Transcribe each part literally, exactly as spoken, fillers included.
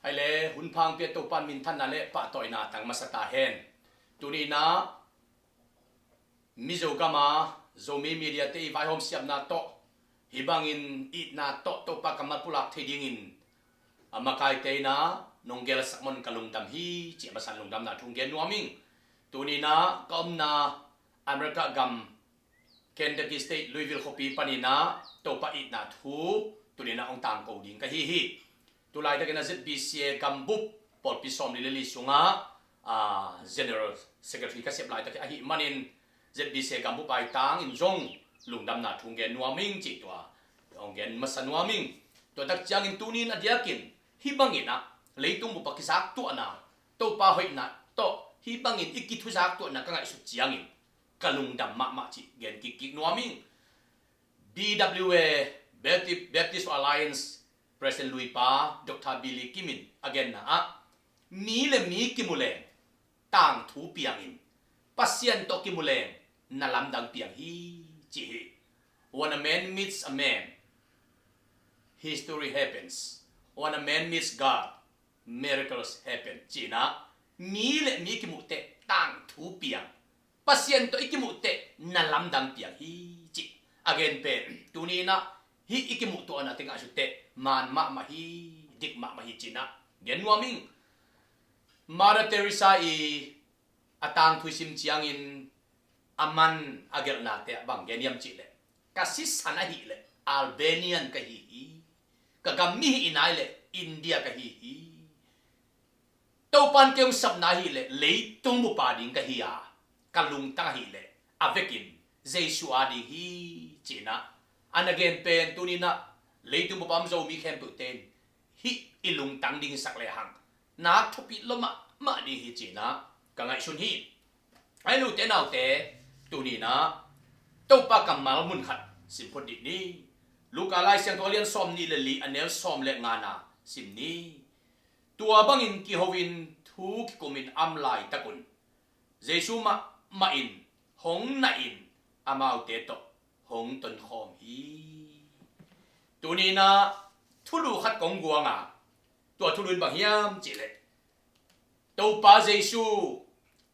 Aile hun phang pia Topan minthanna le pahtawina tang masa ta hen. Tuni inah Mizo gama Zomi media te i vaihawm siamna tawh hih bangin itna tawh Topa kammal pulak thei dingin a makaite inah nong gelsak mawn ka lungdam hi, ci a masan lungdamna thu gen nuam ing. Tuni inah ka omna America gam Kentucky State Louisville khuapi paninah Topa itna thu tuninah hong tangko ding ka hi hi. Tulaitakinah Z B C A gambup pawlpi sawmli le li sungah General Secretary ka sep laitak ahih manin Z B C A gambup aitangin zong lungdamna thu gen nuam ing, cih tua hong gen masa nuam ing. Tua tak ciangin tunin a diakin hih banginah leitung bupa kizaktuahna Topa hoihna tawh hih bangin i kithuzaktuahna ka ngaihsut ciangin ka lungdam mahmah cih gen kikkik nuam ing. B W A, Baptist, Baptist Alliance President luipa Doctor Billy Kim in a genna ah mi le mi kimu leng tangthu piangin Pasian tawh kimu leng na lamdang piang hi, ci hi. When a man meets a man, history happens. When a man meets God, miracles happen, cinah mi le mi kimuh teh tangthu piang, Pasian tawh i kimuh teh na lamdang piang hi, cih a gen pen tuninah hih i kimuh tuahna tengah sut teh man mahmah hi, dik mahmah hi cinah gen nuam ing. Mother Teresa i a tangthu i sim ciangin a man a gelhnate ah bang gen hiam cihleh, ka sisan ahihleh Albanian ka hi hi, ka gam mi hi inai leh India ka hi hi. Topan kei hong sapna ahihleh leitung bupa ding ka hi a, ka lungtang ahihleh a vekin Jesu a ding hi, cinah a na gen pen tuninah leitung bupa om Zomi khempeuhte in hih i lungtang ding sak lehang nak thupi lo mahmah ding hi, cinah ka ngaihsun hi. Ai lute naute, tuninah Topa kammal mun khat simphut dih ni. Luka Lai Siangtho a lian sawmnih le li a neu sawm le ngana sim ni. Tua bangin kihoin thu kikumin am laitakun Jesu mahmah in hong nahin amaute tawh hong tonkhawm hi. Tuninah thulu khat kong guanga, tua thulu in bang hiam cihleh, Topa Jesu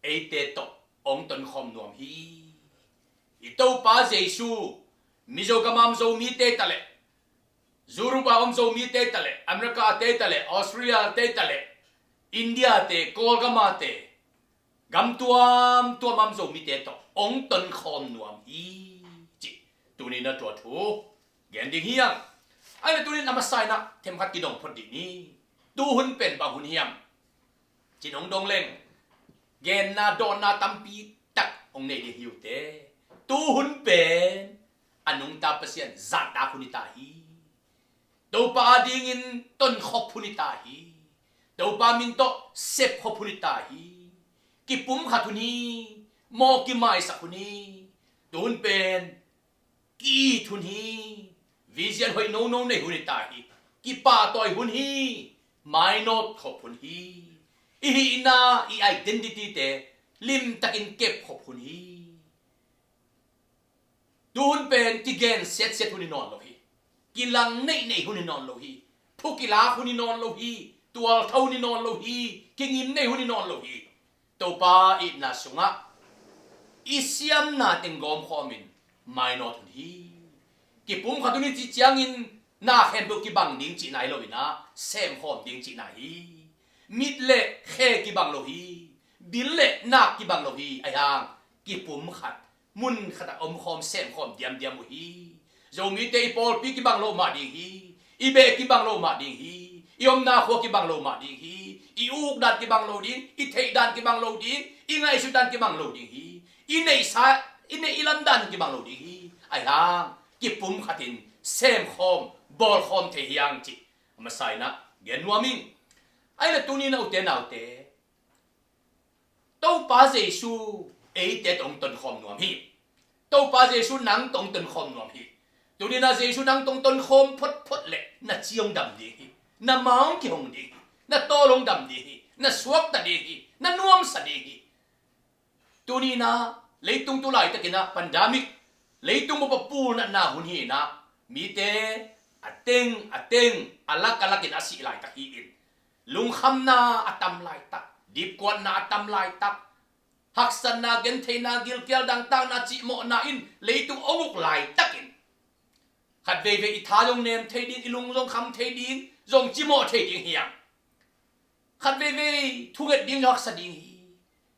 eite tawh hong tonkhawm nuam hi. I Topa Jesu Mizo gama om Zomite taleh, Europe a om Zomite taleh, America te taleh, Australia te taleh, India te, Kawlgama te, gam tuamtuam a om Zomite tawh hong tonkhawm nuam hi, cih tuninah tua thu gen ding hi hang. Aile tunin a masa inah themkhat kidong phot dih ni. Tuhun pen bang hun hiam cin hong dong leng genna dawnna tampi tak hong nei ding hi uh teh. Tuhun pen a nungta Pasian zahtak hun hi ta hi. Topa adingin tonkhop hun hi ta hi. Topa min tawh sepkhop hun hi ta hi. Kipumkhat hun hi. Mawh kimaisak hun hi. Tuhun pen ki-it hun hi. Vision hoih nono nei hun hi ta hi. Kipahtawi hun hi. Mainawt khop hun hi. I hihna, i identity te limtakin kepkhop hun hi. Tuhun pen kigen siatsiat hun hi nawn lo hi. Kilang neihnei hun hi nawn lo hi. Thu kilak hun hi nawn lo hi. Tualtho hun hi nawn lo hi. Kingim nei hun hi nawn lo hi. Topa itna sungah i siamna teng gawmkhawmin mainawt hun hi. Kipumkhat hun hi cih ciangin na khempeuh kibang ding cihna hi loinah semkhawm ding cihna hi. Mit le khe kibang lo hi. Bil le nak kibang lo hi. Ahi hang kipumkhat mun khatah omkhawm semkhawm diamdiam uh hi. Zomite i pawlpi kibang lo mah ding hi. I beh kibang lo mah ding hi. I omna khua kibang lo mah ding hi. I ukdan kibang lo ding. I theihdan kibang lo ding. I ngaihsutdan kibang lo ding hi. I neihsa, i neih i lamdan kibang lo ding hi. Ahi hang kipumkhatin semkhawm bawlkhawm thei hi hang cih a masa inah gen nuam ing. Aile tuninah ute naute, Topa Jesu eite tawh hong tonkhawm nuam hi. Topa Jesu nang tawh hong tonkhawm nuam hi. Tuninah Jesu nang tawh hong tonkhawm photphot leh na ci hong dam ding hi. Na ma hong kihong ding hi. Na tawl hong dam ding hi. Na suakta ding hi. Na nuamsa ding hi. Tuninah leitung tu laitakinah pandemic, leitung bupa pulnatna hun hinah mite a teng a teng a lak a lakin a sih laitak hi in. lungkhamna a tam laitak, dipkuatna a tam laitak, haksatna, gentheihna, gilkial dangtakna, cihmawhna in leitung hong uk laitakin khat veivei i tha zong nem thei ding, i lung zong kham thei ding, zong cimawh thei ding hi hang. Khat veivei thunget ding zong haksa ding hi.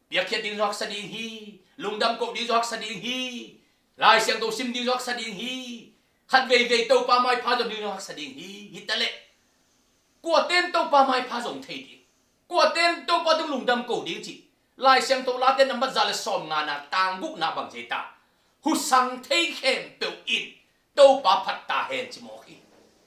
Piakkhiat ding zong haksa ding hi. Lungdam koh ding zong haksa ding hi. Lai Siangtho sim ding zong haksa ding hi. Khat veivei Topa maipha zong ding zong haksa ding hi. Hi ta leh, kuaten Topa maipha zong thei ding, kuaten Topa tung lungdam ko ding cih Lai Siangtho Late nambat za le sawmngana tang gukna bang ci ta, husang thei khempeuh in Topa phat ta hen ci mawk hi.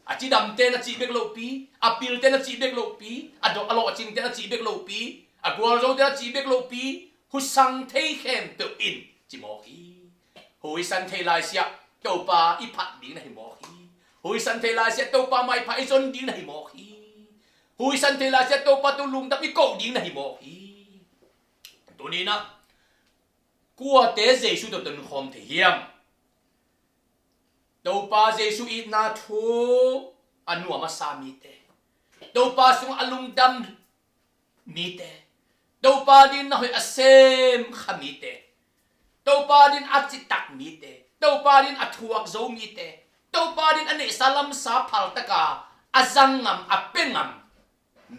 A cidamte na cih bek lohpi, a pilte na cih bek lohpi, a dawh a lawhcingte na cih bek lohpi, a gualzote na cih bek lohpi, husang thei khempeuh in ci mawk hi. Huisan thei laisiah Topa i phat ding na hi mawk hi. Huisan thei laisiah Topa maipha i zon ding na hi mawk hi. Huisan thei laisiah Topa tung lungdam i koh ding na hi mawk hi. Tuninah kuate Jesu tawh tonkhawm thei hiam? Topa Jesu itna thu a nuam a sa mite, Topa sungah a lungdam mite, Topa din na hoih a sem kha mite, Topa din a citak mite, Topa din a thuak zo mite, Topa din a neihsa lamsa phaltaka a zang ngam, a pe ngam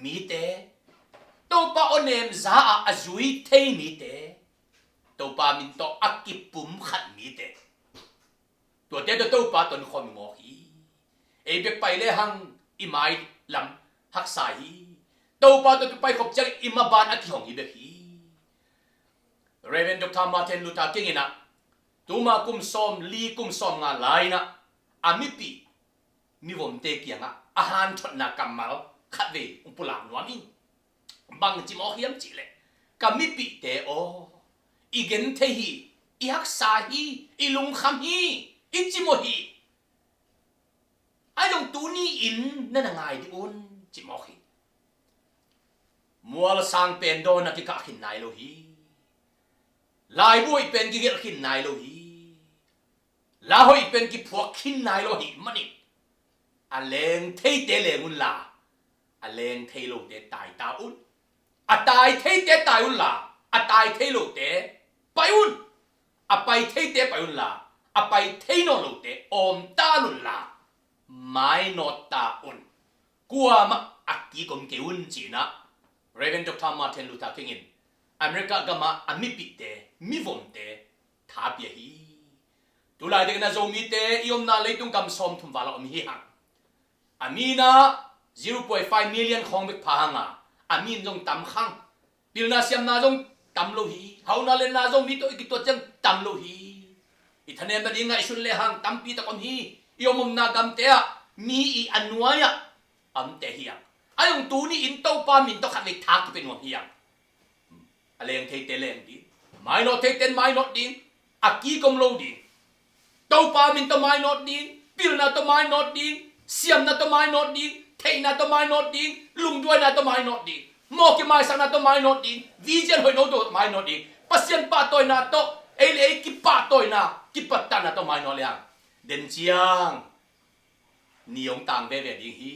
mite, Topa awnemza ah a zui thei mite, Topa min tawh a kipumkhat mite, tuate tawh Topa tonkhawm i mawk hi. Ei bek pai lehang i mai lam haksa hi. Topa tawh tu paikhop ciang i maban a kihong hi bek hi. Reverend Doctor Martin Luther King inah tuma kum sawm li kum sawm nga lai inah a mipih mivomte kiangah a hanthotna kammal khatvei hong pulak nuam hi. Bang ci mawk hiam cihleh, ka mipihte aw, i gen thei hi, i haksa hi, i lungkham hi, i cimawh hi. Ai zong tuni in na na ngai dih un ci mawk hi. Mualsang pen dawn a kikah khin nai lo hi. Laibu hoih pen kigelh khin nai lo hi. La hoih pen kiphuak khin nai lo hi manin a leng theite leng unla, a leng thei lote tai ta un. A tai theite tai unla, a tai thei lote pai un. A pai theite pai unla, a pai thei nawn lote awm ta unla, mainawt ta un. Kuamah a kikom kei un cinah Reverend Doctor Martin Luther King in America gamah a mipihte, mivomte tha pia hi. Tulai dingin a Zomite i omna leitung gam sawmthum val a om hi hang. A minah zero point five million khawng bek pha hanga, a min zong tam khang. Pilna siamna zong tam lo hi. Hauna lenna zong mi tawh i kituat ciang tam lo hi. I thanemna ding ngaihsun lehang tampi tak om hi. I om omna gamte ah mi i a nuai ah a omte hi hang. A zong tuni in Topa min tawh khat vei tha kipia nuam hi hang. A leng theite leng ding, mainawt theite mainawt ding, a kikom lo ding. Topa min tawh mainawt ding, pilna tawh mainawt ding, siamna tawh mainawt ding, theihna tawh mainawt ding, lungduaina tawh mainawt ding, mawh kimaisakna tawh mainawt ding, vision hoih no tawh mainawt ding, Pasian pahtawina tawh ei le ei kipahtawina, kipattanna tawh mainawt lehang, den ciang ni hong tang veve ding hi.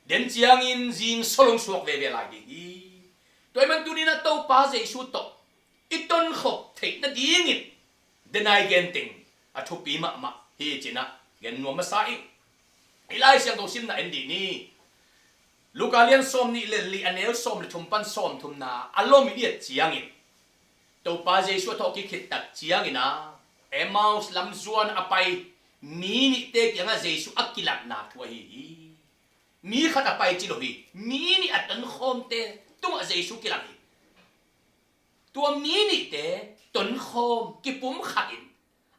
Den ciangin zing sol hong suak veve lai ding hi. Tua ahih man tuninah Topa Jesu tawh i tonkhop theih nadingin denai genteng a thupi mahmah hi cinah gen nuam masa ing. I Lai Siangtho simna en dih ni. Luka lian sawm nih le li a neu sawm le thum pan sawm thumna a lom i diat ciangin Topa Jesu a thawh kikhit tak ciangin a Emmaus lamzuan a pai mi nihte kiangah Jesu a kilatna thu ahi hi. Mi khat a pai ci lo hi. Mi nih a tonkhawmte tungah Jesu kilang hi. Tua mi nihte tonkhawm kipumkhat in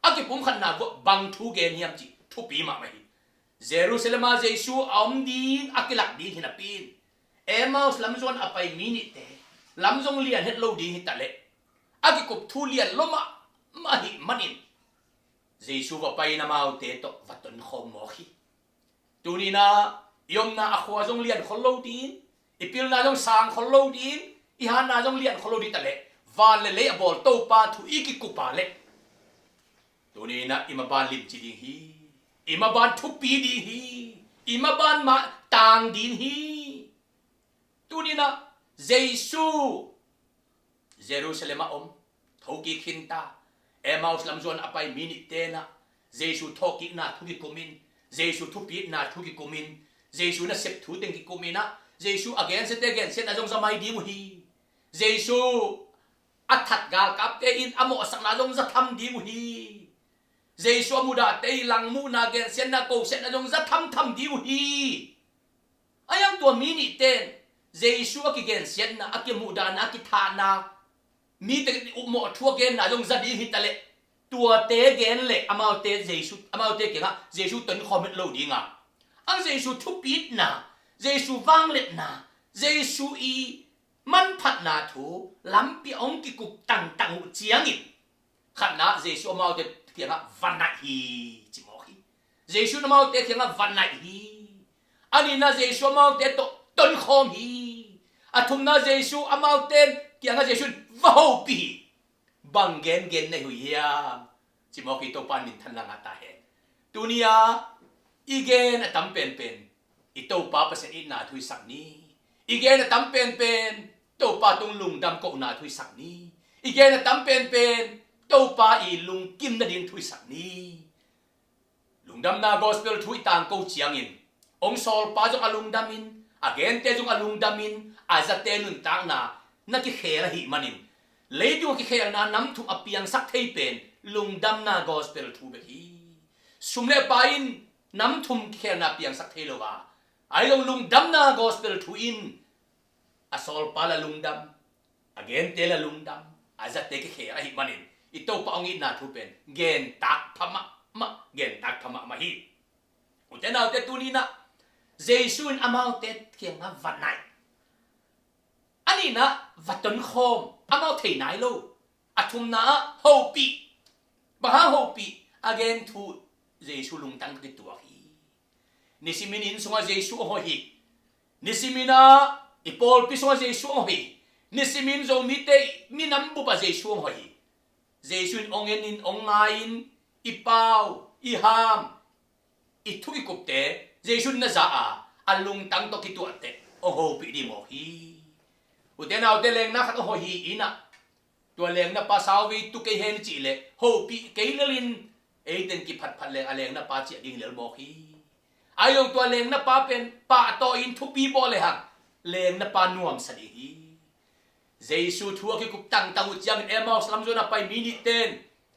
a kipumkhatna vuah bang thu gen hiam cih thupi mahmah hi. Jerusalem ah Jesu a om ding a kilak ding hi napi in Emmaus lamzuan a pai mi nihte lam zong lian het lo ding hi taleh a kikup thu lian lo mahmah ahih manin Jesu va pai in amaute tawh va tonkhawm mawk hi. Tuninah i omna a khua zong lian khol lo ding, i pilna zong sang khol lo ding, i hatna zong lian khol lo ding taleh van le lei a bawl Topa thu i kikup a leh tuninah i maban limci ding hi. I maban thupi ding hi. I maban mah tang ding hi. Tuni-in ah Jesu Jerusalem ah om, thokik khinta, Emmaus lam zuan a pai mi nihte in ah Jesu thawhkikna thu kikum in, Jesu thupitna thu kikum in, Jesu nasep thu teng kikum in ah Jesu a gensiate gensiatna zong za mai ding uh hi. Jesu a that galkapte in a mawhsakna zong za tham ding uh hi. Jesu a mudahte i langmuhna gensiatna kosiatna zong za thamtham ding uh hi. A hiang tua mi nihte in Jesu a kigensiatna, a kimuhdahna, a kithahna, mite upmawh thu a genna zong za ding hi ta leh, tuate gen leh amaute Jesu, amaute kiangah Jesu tonkhawm het lo ding a, ang Jesu thupitna, Jesu vangliatna, Jesu i manphatna thu lampi ah hong kikup tangtang uh ciangin, khatna, Jesu amaute kiangah va naih hi, ci mawk hi. Jesu in amaute kiangah va naih hi. A nihna, Jesu amaute tawh tonkhawm hi. A thumna, Jesu amaute kiangah Jesu in va hopih hi. Bang gengen na hi uh hiam, ci mawk hi. Topa in minthanna ngah ta hen. Tuni-ah i gen a tam penpen i Topa Pasian itna thu i sak ni. I gen a tam penpen Topa tung lungdam kohna thu i sak ni. I gen a tam penpen Topa i lungkim nading thu i sak ni. Lungdamna gospel thu i tangko ciangin, hong sawlpa zong a lungdam in, a gente zong a lungdam in, a zate nuntakna na kikhel ahih manin, leitung a kikhelna nam thum a piangsak thei pen lungdamna gospel thu bek hi. Sum le pai in nam thum kikhelna piangsak thei lo a, ahi zong lungdamna gospel thu in a sawlpa la lungdam, a gente la lungdam, a zate kikhel ahih manin, i Topa hong itna thu pen gentak pha mahmah, gentak pha mahmah hi. Ute naute, tuni-in ah Jesu in amaute kiangah va naih. A nihna, va tonkhawm, amau thei nai lo. A thumna ah hopih. Bang hang hopih? A gen thu Jesu lungtang tawh kituak hi. Nisimin inn sungah Jesu hong hoih hi. Nisimin ah i pawlpi sungah Jesu hong hoih hi. Nisimin Zomite minam bup ah Jesu hong hoih hi. Jesu in hong en in, hong ngai in, i pau, i ham, i thu i kupte Jesu in na za a, a lungtang tawh kituahte hong hopih ding mawk hi. Ute naute, lengna khat hong hoih hi in ah, tua lengna pa sauvei tu kei hen i cih leh hopih kei lel in, eiten kiphatphat leng a lengna pa ciah ding lel mawk hi. Ahi zong tua lengna pa pen pahtawi in thupi bawl le hang lengna pa nuamsa ding hi. Jesu thu a kikup tangtang uh ciangin Emmaus lam zuan a pai mi nihte in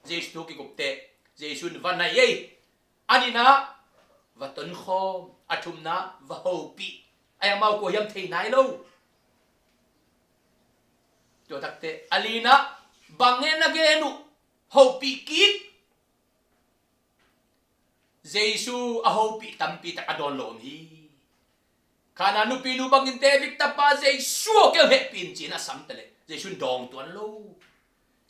Jesu thu a kikup teh Jesu in va naih ei. A nihna, va tonkhawm. A thumna, va hopih. Ahi hang amau kua hiam thei nai lo. Tua tak teh a lina, bang e na gen uh, hopih kik. Jesu a hopih tampi tak a dawn lo om hi. Kana nupinu bangin David tapa Jesu aw, kei hong hehpih in ci-in a sam ta leh Jesu in dawng tuan lo.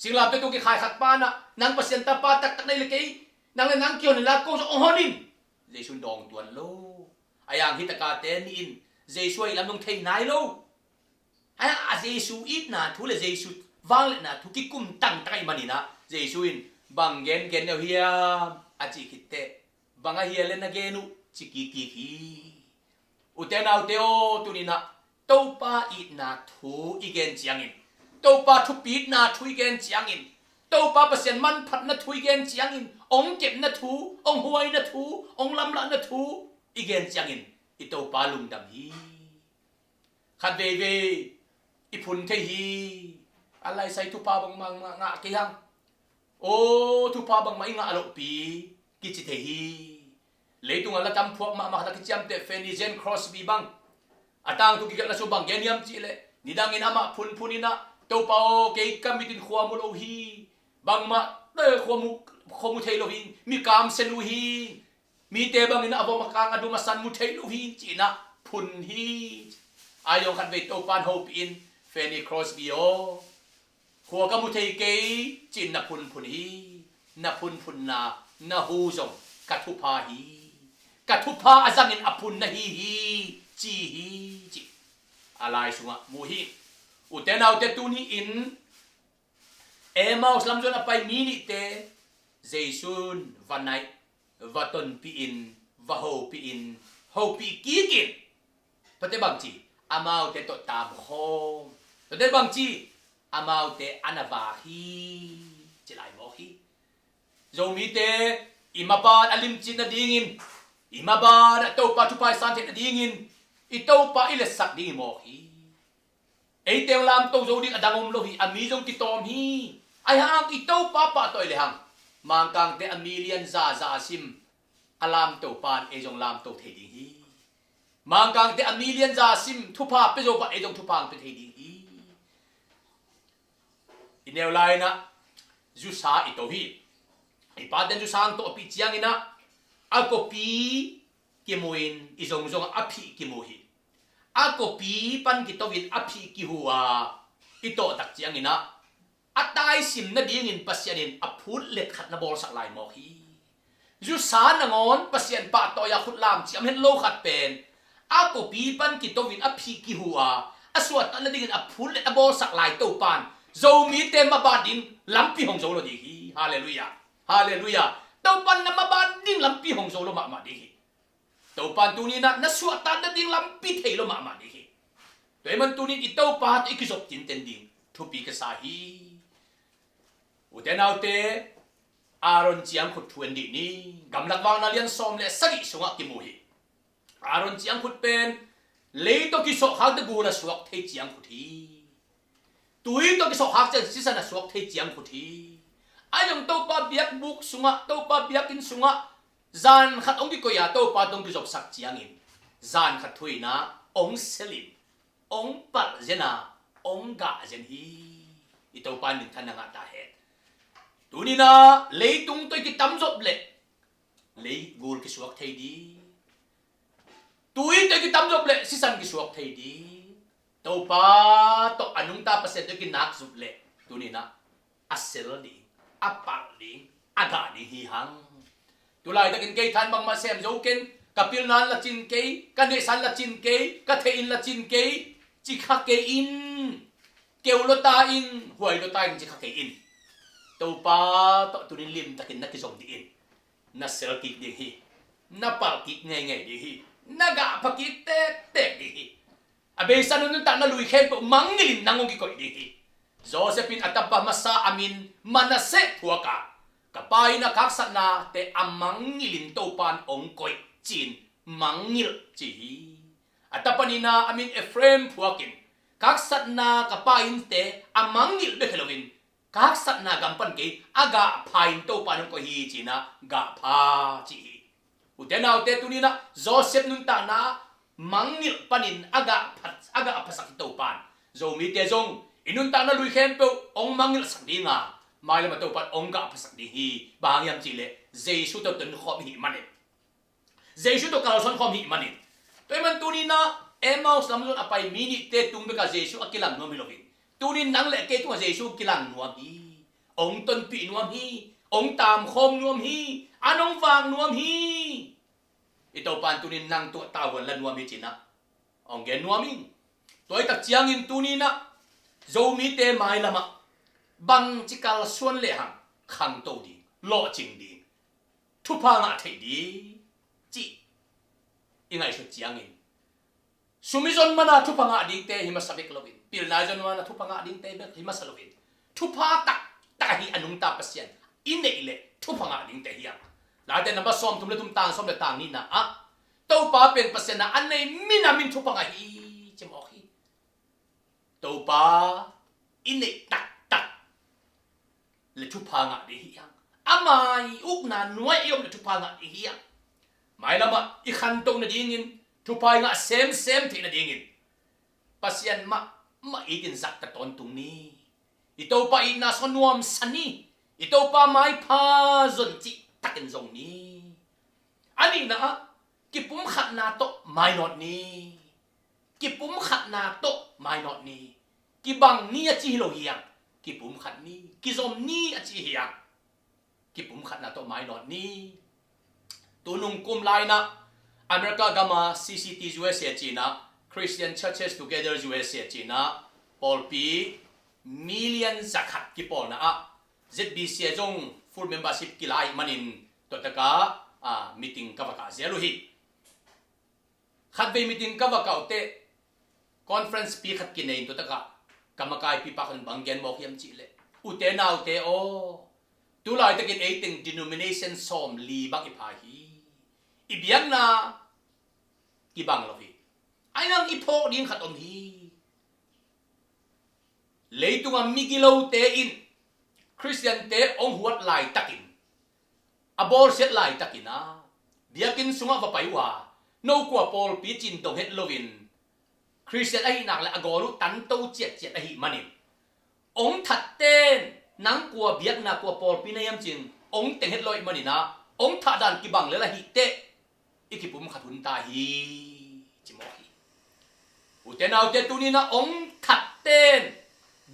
Singlamteh tung kikhai khat pa in ah, nang Pasian tapa taktak na hi leh kei, nang le nang kihon in la, ko zong hong hon in. Jesu in dawng tuan lo. Ahi hang hi takate nih in Jesu ahih lam dong thei nai lo. Ahi hang a Jesu itna thu le Jesu vangliatna thu kikum tangtang ahih manin ah, Jesu in bang gengen na hi uh hiam a cih khit teh, bang a hia le na gen uh, ci kikkik hi. Ute naute aw, tuni-in ah Topa itna thu i gen ciangin, Topa thupitna thu i gen ciangin, Topa Pasian manphatna thu i gen ciangin, hong kepna thu, hong huaina thu, hong lamlahna thu i gen ciangin i Topa lungdam hi. Khat veivei i phun thei hi. A laisai thupha bangmah ngah kei hang. Aw, thupha bangmah i ngah lohpi kici thei hi. Leitungah la tam phuak mahmah khat a kiciamteh Fanny Jane Crosby bang, a tangthu kigelhna sung bang gen hiam cih leh, nidangin amah phunphun in ah, Topa aw, kei ka mit in khua mu lo hi. Bangmah, eh, khua mu, khua mu thei lo hi. Mi kamsia nu hi. Mite bangin a vom a kang a dum a san mu thei lo hi, ci-in ah phun hi. Ahi zong khat vei Topa in hopih in, Fanny Crosby aw, khua ka mu thei kei, ci-in na phunphun hi. Na phunphunna, na hu zong ka thupha hi. Ka thupha a zangin a phun na hi hi, ci hi, ci a lai sungah mu hi. Ute naute, tuni-in Emmaus lam zuan a pai mi nihte Jesu in va naih, va tonpih in, va hopih in, hopih kik in. Tuate bang ci, Amaute tawh tamkhawm. Tuate bangci, amaute a na vak hi, ci lai mawk hi. Zomite i maban a limcin nadingin, i maban a Topa thupha i san theih nadingin, i Topa i letsak ding hi mawk hi. Eite hong lamto zo ding a dang om lo hi, a mi zong kitawm hi. Ahi hang i Topa pahtawi le hang, Mangkangte a million zaza a sim a lamto pan ei zong lamto thei ding hi. Mangkangte a million za a sim thupha pia zo pan ei zong thupha hong pia thei ding hi. I neu lai-in ah zusa i to hi. I paten zusa hong tawhpih ciangin ah a kopi kimu in i zongzong a phih kimu hi. A kopi pan kito in a phih kihu a i tawh tak ciangin ah a taisim nadingin Pasian in a phutlet khat na bawlsak lai mawk hi. Zusa nangawn Pasian pahtawi a khut lam ciam het lo khat pen a kopi pan kito in a phih kihu a a suahtak nadingin a phutlet a bawlsak lai Topan Zomite maban ding lampi hong zo lo ding hi. Halleluiah. Halleluiah. Topan na maban ding lampi hong zo lo mahmah ding hi. Topan tuni-in ah na suahtak nading lampi thei lo mahmah ding hi. Tua ahih man tuni-in i Topa tawh i kizop tinten ding thupi ka sa hi. Ute naute, Aaron ciangkhut thu en dih ni. Gamlak Vakna lian sawm le sagih sungah kimu hi. Aaron ciangkhut pen lei tawh kisawhkhakte gul a suak thei ciangkhut hi. Tui tawh kisawhkhak ciang sisan a suak thei ciangkhut hi. A zong Topa biakbuk sungah, Topa biakinn sungah zan khat hong kikoih a Topa tawh hong kizopsak ciangin zan khat thu-in ah hong selin, hong palh zen a, hong gah zen hi. I Topa in minthanna ngah ta hen. Tuni-in ah leitung tawh i kitamzop leh lei gul kisuak thei ding. Tui tawh i kitamzop leh sisan kisuak thei ding. Topa tawh a nungta Pasian tawh i kinakzup leh tuni-in ah a sel ding, a palh ding, a gah ding hi hang. Tulaitakin kei than bangmah sem zo ken, ka pilna in la cin kei, ka neihsa in la cin kei, ka theih in la cin kei, ci kha kei in. Keu lo ta in, huai lo ta in ci kha kei in. Topa tawh tuni-in limtakin na kizom dih in. Na sel kik ding hi. Na palh kik ngeingei ding hi. Na gah pha kik tektek ding hi. A beisa nuntak na lui khempeuh mangngilh in nang hong kikoih ding hi. Joseph in a tapa masa a min Manasseh phuak a, ka pa in a kaksatnate a mangngilh in Topan hong koih ci-in mangngilh ci hi. A tapa nihna a min Ephraim phuak in, kaksatna ka pa innte a mangngilh bek hi loin kaksatna gam pan kei a gah pha in Topa in hong koih hi ci-in ah gah pha ci hi. Ute naute, tuni-in ah Joseph nuntakna ah mangngilh panin a gah pha, a gah phasak hi Topan Zomite zong i nuntakna lui khempeuh hong mangngilhsak ding a, mailam ah Topan hong gah phasak ding hi. Bang hang hiam cih leh Jesu tawh tonkhawm i hih manin, Jesu tawh kalsuan khawm i hih manin. Tua ahih man tuni-in ah Emmaus lam zawn a pai mi nihte tung bek a Jesu a kilang nuam hi loin, tuni-in nang le kei tungah Jesu kilang nuam hi. Hong tonpih nuam hi. Hong tamkhawm nuam hi. An hong vak nuam hi. I Topan tuni-in nang tungah tavuan la nuam hi ci-in ah hong gen nuam ing. Tua ahih tak ciangin tuni-in ah Zomite mailam ah bangci kalsuan lehang khangto ding, lawhcing ding, thupha ngah theih ding cih i ngaihsut ciangin, sum i zon man a thupha ngah dingte hi masa bek loin, pilna i zon man a thupha ngah dingte bek hi masa loin, thupha taktak ahi a nungta Pasian i neih leh thupha ngah dingte hi hang. Late namba sawmthum le thum, tang sawm le tang nihna ah Topa pen Pasian a a nei min a min thupha ngah hi ci mawk hi. Topa i neih taktak le thupha ngah ding hi hang. Ama i ukna nuai i om le thupha ngah ding hi hang. Mailam ah i khantoh nadingin, thupha i ngah semsem theih nadingin Pasian mahmah itin zahtak tawntung ni. I Topa itna sung nuamsa ni. I Topa maipha zon cihtakin zong ni. A nihna ah kipumkhatna tawh mainawt ni. Kipumkhatna tawh mainawt ni. Kibang ni a ci hi lo hi hang. Kipumkhat ni, kizom ni a ci hi hang. Kipumkhatna tawh mainawt ni. Tunung kum lai-in ah America gam a C C T U S A ci-in ah, Christian Churches Together U S A ci-in ah, pawlpi million zakhat kipawlna ah Z B C a zong full membership kila ahih manin tua tak ah, ah, meeting ka va kah zel uh hi. Khatvei meeting ka va kah uh teh Conference pi khat kinei in tua takah ka makaipipa khat in bang gen mawk hiam cihleh, ute naute aw, tu laitakin eiteng denomination sawmli bang i pha hi. I biakna kibang lo hi. Ahi hang i phawk ding khat om hi. Leitungah migilote in Khristiante hong huat laitakin, a bawlsiat laitakin ah, biakinn sungah va pai uh a, no kua pawlpi ci-in dong het loin Khristian ahih nak leh a gawl uh tanto ciatciat ahih manin, hong thatten nang kua biakna kua pawlpi na hiam ci-in hong teng het lo ahih manin ah, hong thah dan kibang lel ahih teh i kipumkhat hun ta hi, ci mawk hi. Ute naute, tuni-in ah hong thatten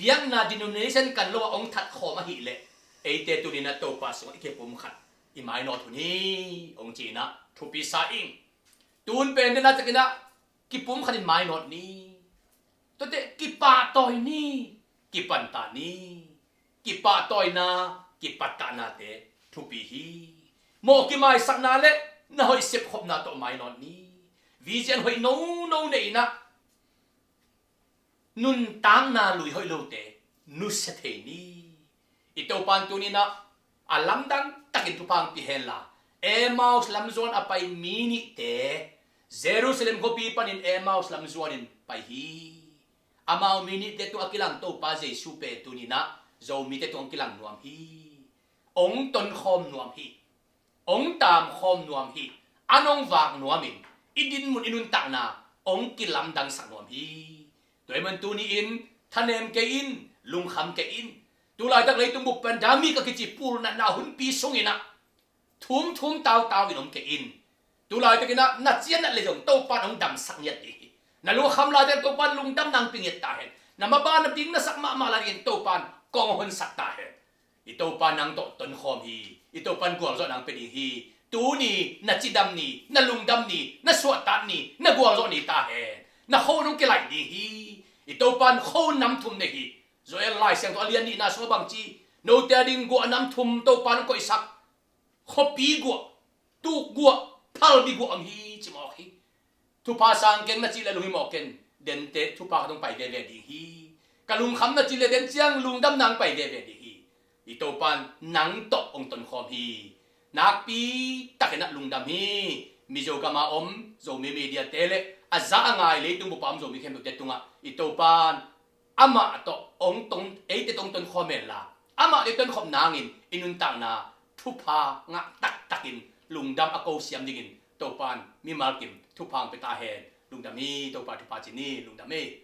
biakna denomination kan lo ah hong that khawm ahih leh, eite tuni-in ah Topa sungah i kipumkhat, i mainawt hun hi, hong ci-in ah thupi sa ing. Tun pen den a takin ah kipumkhat in mainawt ni. Tuate kipahtawi ni, kipantah ni. Kipahtawina, kipattahnate thupi hi. Mawh kimaisakna le na hoih sepkhopna tawh mainawt ni. Vision hoih nono nei-in ah nuntakna lui hoih lote nusia thei ni. I Topa in tuni-in ah a lamdang takin thupha hong pia hen la, Emmaus lam zuan a pai mi nihte Jerusalem khuapi panin Emmaus lam zuanin pai hi. Amau mi nihte tungah kilang Topa Jesu pen tuni-in ah Zomite tungah hong kilang nuam hi. Hong tonkhawm nuam hi. Hong taamkhawm nuam hi. An hong vak nuamin i dinmun, i nuntakna hong kilamdangsak nuam hi. Tua ahih manin tuni-in thanem kei in, lungkham kei in. Tu laitak leitung bup pandemic a kici pulnatna hunpi sungin ah thumthum tautau in om kei in. Tu laitakin ah na cianat leh zong Topa in hong damsak ngiat ding hi. Na lung a kham laitak Topa in lungdamna hong pia ngiat ta hen. Na maban na ding na sak mahmah laitak in Topa in kong hong honsak ta hen. I Topa in nang tawh tonkhawm hi. I Topa in gualzawhna hong pia ding hi. Tuni na cidam ni, na lungdam ni, na suahtak ni, na gualzawh ni ta hen. Na kho in hong kilaih ding hi. I Topa in kho nam thum nei hi. Joel Lai Siangtho a lian nihna sungah bangci, note a ding guah nam thum Topa in hong koihsak. Khuapi guah, tuk guah, phalbi guah om hi, ci mawk hi. Thupha sang keng na cih leh lunghimawh ken. Dente thupha khat hong pai veve ding hi. Ka lungkham na cih leh den ciang lungdamna hong pai veve ding hi. I Topa in nang tawh hong tonkhawm hi. Nakpi takin ah lungdam hi. Mizo gam a om Zomi Media-te le a za a ngai leitung bup a om Zomi khempeuhte tungah i Topa in amah tawh hong tong, eite tawh hong tonkhawm hen la, amah tawh i tonkhawm nangin i nuntakna thupha ngah taktakin lungdam a ko siam dingin Topa in mimal kim thupha hong pia ta hen. Lungdam hi. Topa thupha ci ni. Lungdam hi.